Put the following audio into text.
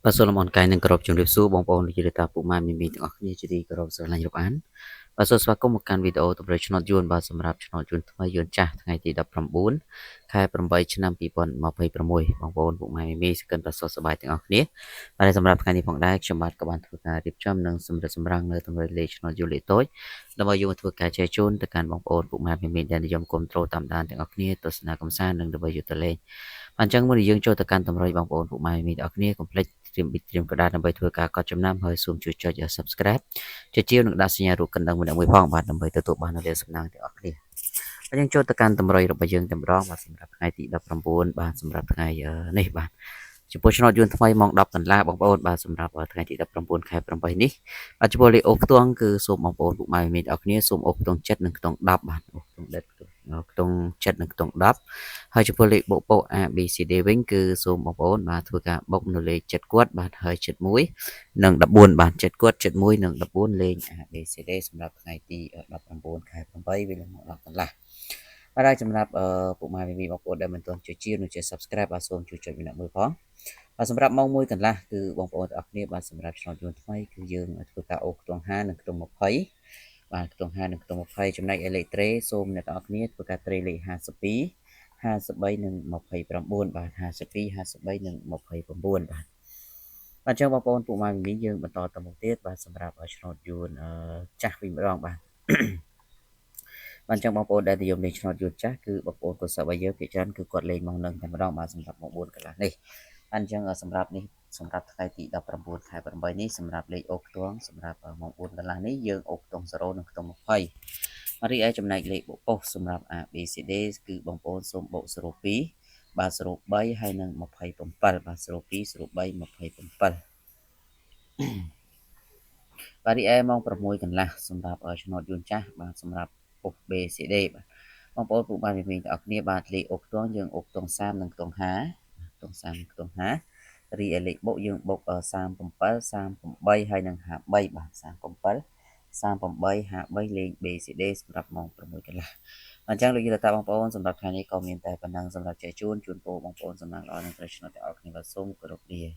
បាទសូមលំអរកាយនិងគោរពជំរាបសួរបងប្អូនលោកយាយតាពុកម៉ែមីមីទាំងអស់គ្នាជាទីគោរពស្រឡាញ់រាប់អានបាទសូមស្វាគមន៍មកកាន់វីដេអូតម្រុយឆ្នោតយួនបាទសម្រាប់ឆ្នោតយួនថ្មីយួនចាស់ថ្ងៃទី19ខែ8ឆ្នាំ2026បងប្អូនពុកម៉ែមីមីសង្ឃឹមថាសុខសប្បាយទាំងអស់គ្នាបាទសម្រាប់ថ្ងៃនេះផងដែរខ្ញុំបាទក៏បានធ្វើការរៀបចំនិងសម្រិតសម្រាំងនៅតម្រុយលេខឆ្នោតយួនលេខតូចដើម្បីយកមកធ្វើការចែកជូនទៅកាន់បងប្អូនពុកម៉ែមីមីដែលនិយមគ្រប់គ្រងតាមដានទាំងអស់គ្នាទស្សនាកម្សាន្តនិងដើម្បីយកទៅលេងអញ្ចឹងមុននឹងយើងចូលទៅកាន់តម្រុយបងប្អូនពុកម៉ែមីមីទាំងអស់គ្នាកុំភ្លេចត្រៀមប៊ិចត្រៀមក្តារដើម្បីធ្វើការកត់ចំណាំហើយសូមជួយចុច Subscribe ចុចជាវនិងដាក់សញ្ញារូបកណ្ដឹងម្នាក់មួយផងបាទដើម្បីទទួលបាននូវសំណាងទាំងអស់គ្នាហើយយើងចូលទៅកាន់តម្រុយរបស់យើងតែម្ដងបាទសម្រាប់ថ្ងៃទី19បាទសម្រាប់ថ្ងៃនេះបាទចំពោះឆ្នោតយួនថ្មីម៉ោង10កន្លះបងប្អូនបាទសម្រាប់ថ្ងៃទី19ខែ8នេះបាទចំពោះលេខអូខ្ទង់គឺសូមបងប្អូនពុកម៉ែមីមីទាំងអស់គ្នាសូមអូខ្ទង់7និងខ្ទង់10បាទអូខ្ទង់ដិតខ្ទង់7និងខ្ទង់10ហើយចំពោះលេខបុកបុក A B C D វិញគឺសូមបងប្អូនបាទធ្វើការបុកនៅលេខ7គាត់បាទហើយ71និង14បាទ7គាត់71និង14លេខ A B C D សម្រាប់ថ្ងៃទី19ខែ8វេលាម៉ោង10កន្លះបាទហើយសម្រាប់ពុកម៉ែមីមីបងប្អូនដែលមិនទាន់ជួយជានិងជួយ Subscribe បាទសូមជួយចុចម្នាក់មួយផងបាទសម្រាប់ម៉ោង1កន្លះគឺបងប្អូនទាំងអស់គ្នាបាទសម្រាប់ឆ្នោតយួនថ្មីគឺយើងធ្វើការអូសខ្ទង់5និងខ្ទង់20បាទខ្ទង់5និងខ្ទង់20ចំណែកឯលេខត្រេសូមអ្នកទាំងអស់គ្នាធ្វើការត្រេលេខ52 53និង29បាទ52 53និង29បាទបាទអញ្ចឹងបងប្អូនពួកម៉ែមីមីយើងបន្តទៅមុខទៀតបាទសម្រាប់ឆ្នោតយួនចាស់វិញម្ដងបាទបាទអញ្ចឹងបងប្អូនដែលនិយមលេងឆ្នោតយួនចាស់គឺបងប្អូនកុសលរបស់យើងភាគច្រើនគឺគាត់លេងម៉ោងនឹងតែម្ដងបាទសម្រាប់ម៉ោង4កន្លះនេះអញ្ចឹងសម្រាប់នេះសម្រាប់ថ្ងៃទី19ខែ8នេះសម្រាប់លេខអូខ្ទង់សម្រាប់ម៉ោង4កន្លះនេះយើងអូខ្ទង់0និងខ្ទង់20បាទរីឯចំណែកលេខបុកប៉ុសសម្រាប់ A B C D គឺបងប្អូនសូមបូក02បាទ03ហើយនិង27បាទ02 03 27បាទរីឯម៉ោង6កន្លះសម្រាប់ឆ្នោតយួនចាស់បាទសម្រាប់ពុះ B C D បាទបងប្អូនពុកបានមីមីទាំងអស់គ្នាបាទលេខអូខ្ទង់យើងអូខ្ទង់30និងខ្ទង់50ខ្ទង់30និងខ្ទង់50រីឯលេខបុកយើងបុក37 38ហើយនិង53បាទ37 38 53លេខ BCD សម្រាប់ម៉ោង6កន្លះអញ្ចឹងលោកយាយតាបងប្អូនសម្រាប់ថ្ងៃនេះក៏មានតែប៉ុណ្ណឹងសម្រាប់ចែកជូនជូនពរបងប្អូនសំណាងល្អនិងត្រូវឆ្នោតទាំងអស់គ្នាបាទសូមគោរពលា។